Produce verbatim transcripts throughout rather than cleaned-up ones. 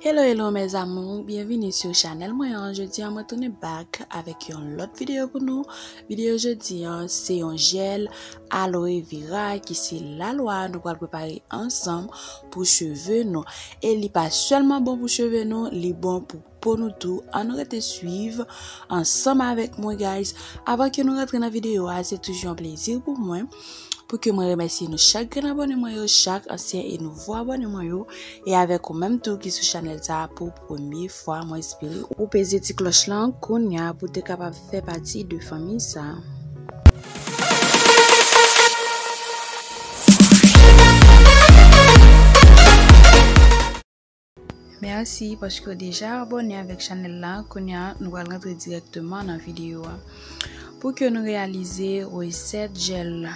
Hello, hello mes amours, byenvini sou chanèl mwen an. Jodi an mwen tounen back avèk yon lòt videyo pou nou. Videyo jodi an se yon jèl aloe vera ki se lalwa nou pral prepare ansanm pou cheve nou. E li pa sèlman bon pou cheve nou, li bon pou po nou tou. Ann rete swiv ansanm avèk mwen, guys. Avan ke nou rantre nan videyo a, se toujou yon plezi pou mwen pou ke mwen remèsye nou chak grenn abòne mwen yo, chak ansyen e nouvo abòne mwen yo, e avèk ou menm tou ki sou chanèl sa a pou premye fwa. Mwen espere ou peze ti klòch lan kounya pou te kapab fè pati de fanmi sa. Mèsi paske w deja abòne avèk chanèl la. Kounya nou pral rantre dirèkteman nan videyo a. Pou ke nou reyalize resèt jèl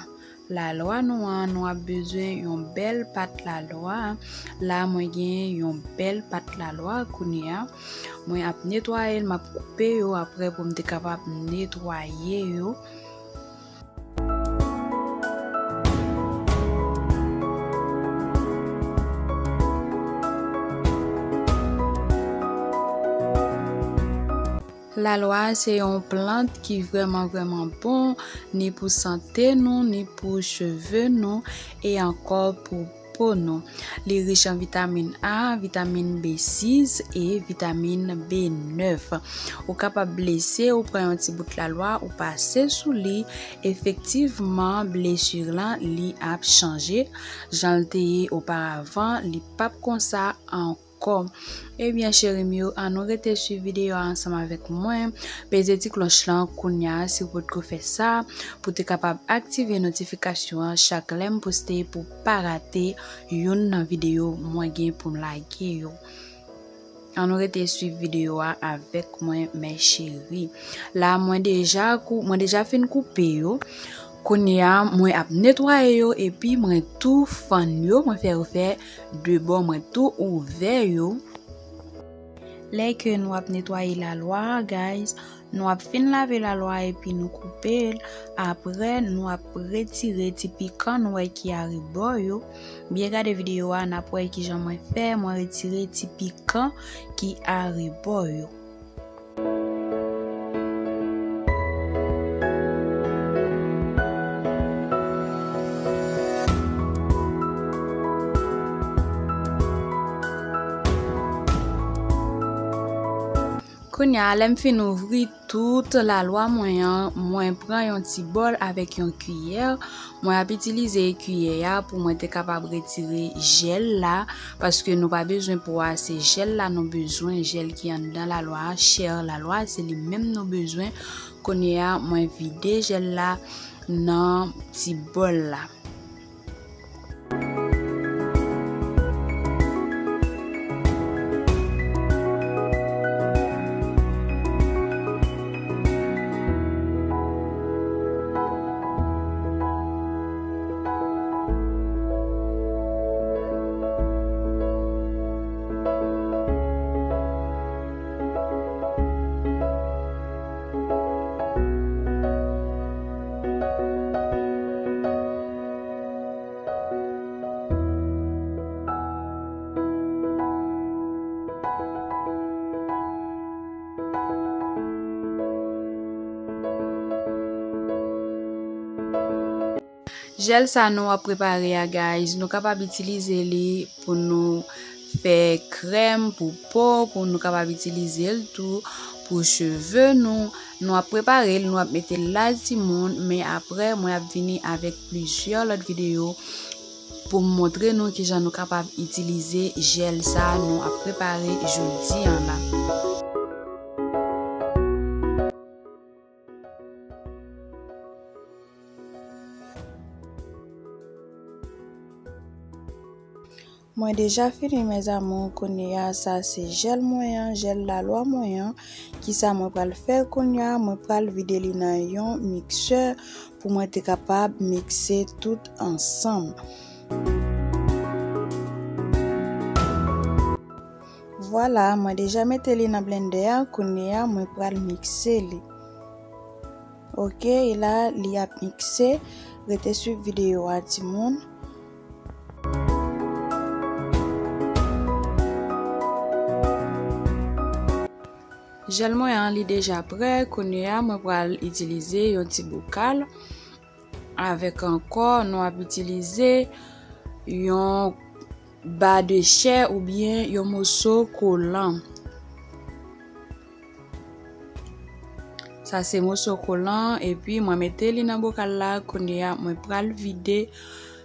lalwa nou an, nou ap bezwen yon bèl pat lalwa. La mwen gen yon bèl pat lalwa kounya. Mwen ap netwaye l, m ap koupe yo apre pou m te kapab netwaye yo. Lalwa se yon plant ki vrèman, vrèman bon, ni pou sante nou, ni pou cheve nou, e ankò pou po nou. Li rich an vitamin A, vitamin B sis e vitamin B nèf. Ou kapab blese, ou pran yon ti bout lalwa, ou pase sou li. Efektivman, blesi lan, li ap chanje. Jan l te ye oparavan, li p ap konsa ankò. Ebyen, cheri m yo, ann nou rete swiv videyo a ansanm avèk mwen. Peze ti klòch lan kounya si w potko fè sa, pou te kapab aktive notifikasyon an chak lè m poste, pou pa rate youn nan videyo mwen gen pou m lage yo. Ann nou rete swiv videyo a avèk mwen, mes chéries. La, mwen deja kou-, mwen deja fin koupe yo. Kounye a, mwen ap netwaye yo epi mwen tou fann yo, mwen fè yo fè de bò, mwen tou ouvè yo. Lè ke nou ap netwaye lalwa a, guys, nou ap fin lave lalwa a epi nou koupe l. Apre, nou ap retire ti pikan nou wè ki arebò yo. Byen gade videyo a, n ap wè kijan mwen fè, mwen retire ti pikan ki arebò yo. Kounye a, lè m fin ouvri tout lalwa mwen an, mwen pran yon ti bòl avèk yon kiyè. Mwen ap itilize kiyè a pou mwen te kapab retire jèl la, paske nou pa bezwen po a, se jèl la nou bezwen, jèl ki anndan lalwa a, chè lalwa, se li menm nou bezwen. Kounye a, mwen vide jèl la nan ti bòl la. Jèl sa nou ap prepare a, guys, nou kapab itilize li pou nou fè krèm pou po, pou nou kapab itilize l tou pou cheve nou. Nou ap prepare l, nou ap mete l la timoun, men apre mwen ap vini avèk plizyè lòt videyo pou m montre nou kijan nou kapab itilize jèl sa nou ap prepare jodi an la. Mwen deja fini, mes amours, kounye a, sa se jèl mwen an, jèl lalwa mwen an. Kisa mwen pral fè kounye a? Mwen pral vide li nan yon miksè pou mwen te kapab mikse tout ansanm. Vwala, mwen deja mete li nan blendè a, kounye a mwen pral mikse li. Oke, e la li ap mikse. Rete swiv videyo a, timoun. Jèl mwen an, li deja prè. Kounye a, mwen pral itilize yon ti bokal. Avèk ankò, nou ap itilize yon ba de chè oubyen yon moso kolan. Sa se moso kolan, epi mwen mete li nan bokal la. Kounye a, mwen pral vide,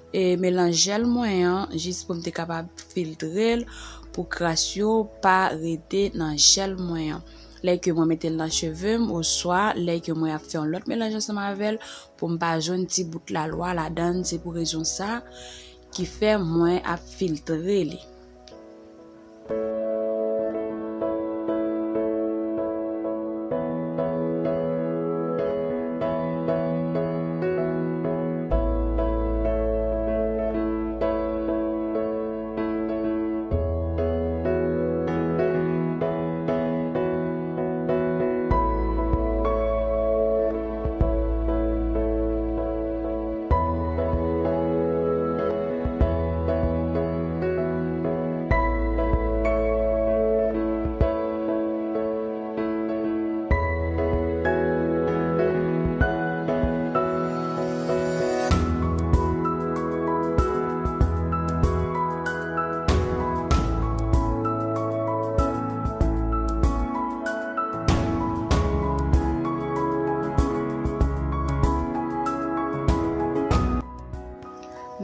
e, melanj jèl mwen an, jis pou m te kapab filtre l, pou kras yo pa rete nan jèl mwen an. Lè ke mwen mete l nan cheve m, oswa lè ke mwen ap fè yon lòt melanj ansanm avè l, pou m pa jwenn ti bout lalwa ladan l, se pou rezon sa ki fè mwen ap filtre li.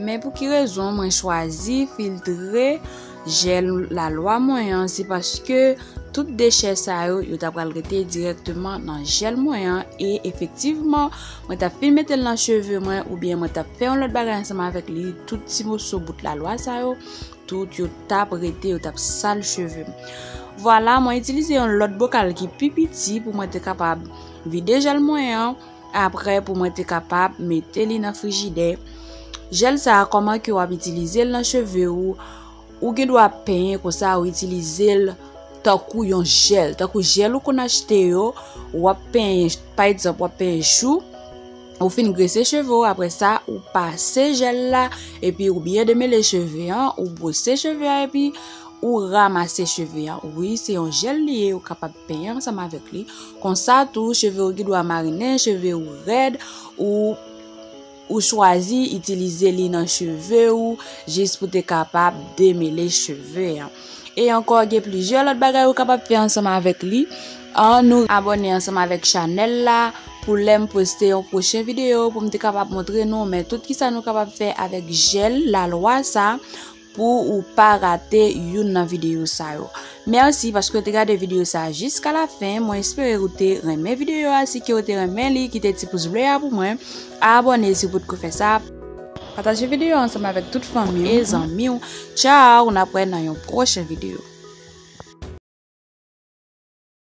Men pou ki rezon mwen chwazi filtre jèl lalwa mwen an? Se paske tout dechè sa yo, yo ta pral rete dirèkteman nan jèl mwen an. E efektivman, mwen t ap fin mete l nan cheve mwen, oubyen mwen t ap fè yon lòt bagay ansanm avèk li, tout ti moso bout lalwa sa yo, tout yo t ap rete, yo t ap sal cheve m. Vwala, mwen itilize yon lòt bokal ki pi piti pou mwen te kapab vide jèl mwen an. Apre, pou mwen te kapab mete li nan frijidè. Jèl sa a, kòman ke w ap itilize l nan cheve ou? Ou gen dwa penyen konsa, ou itilize l tankou yon jèl, tankou jèl ou konn achte yo, w ap penyen, pa egzanp, w ap penyen chou, ou fin grese cheve w, apre sa, ou pase jèl la, epi ou byen demele cheve an, ou bwose cheve a, epi ou ramase cheve an. Wi, se yon jèl li ye, ou kapab penyen ansanm avèk li. Konsa tou, cheve w gen dwa marinen, cheve ou rèd, ou, ou chwazi itilize li nan cheve ou, jis pou te kapab demele cheve an. E ankò, gen plizyè lòt bagay ou kapab fè ansanm avèk li. Ann nou abòne ansanm avèk chanèl la, pou lè m poste yon pwochen videyo, pou m te kapab montre nou, men tout kisa nou kapab fè avèk jèl lalwa sa, pou ou pa rate youn nan videyo sa yo. Mèsi paske w te gade videyo sa a jiska lafen. Mwen espere ou te renmen videyo a. Si ke w te renmen li, kite ti pous ble a pou mwen. Abòne si w potko fè sa. Pataje videyo a ansanm avèk tout fanmi w, e zanmi w. Tchaw, n ap wè nan yon pwochen videyo.